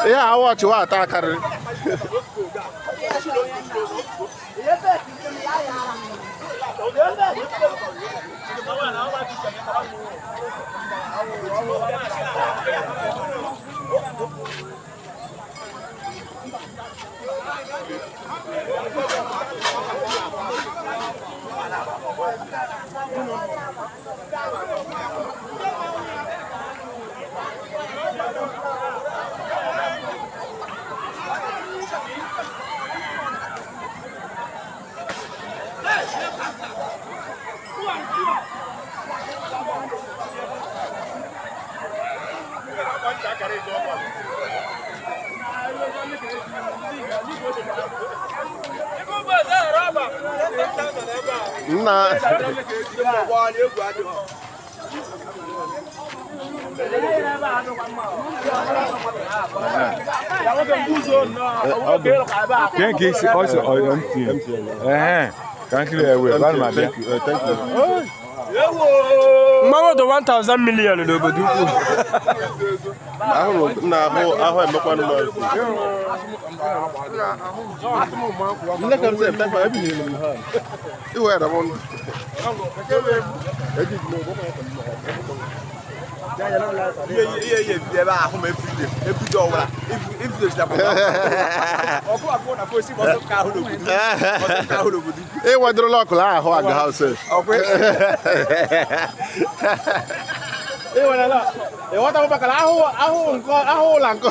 Ihe a wọchị wa ata akarịrị. Nna Thank you. Also, MTN. Thank you. Thank you. Thank you. Mmanwụ dị 1000 million n'obodo ukwu. Ahụrụ m na ahụ ahụ emekwanụ m. Nne ka m sị thank you. Ebinyere m ha. Iwe ya m. Eji m ụgwọ Ihe ihe bi ebe ahụ m everyday everyday ọwụla everyday si ọkụ abụọ na fosi ọsọ ka ahụ n'obodo ọsọ ka ahụ n'obodo. Ị wadorola ọkụ ahụ aga house. Ọkụ Ị werela. Ị ghọtawo maka na ahụ ahụ nkọ ahụ ụlọ nkọ.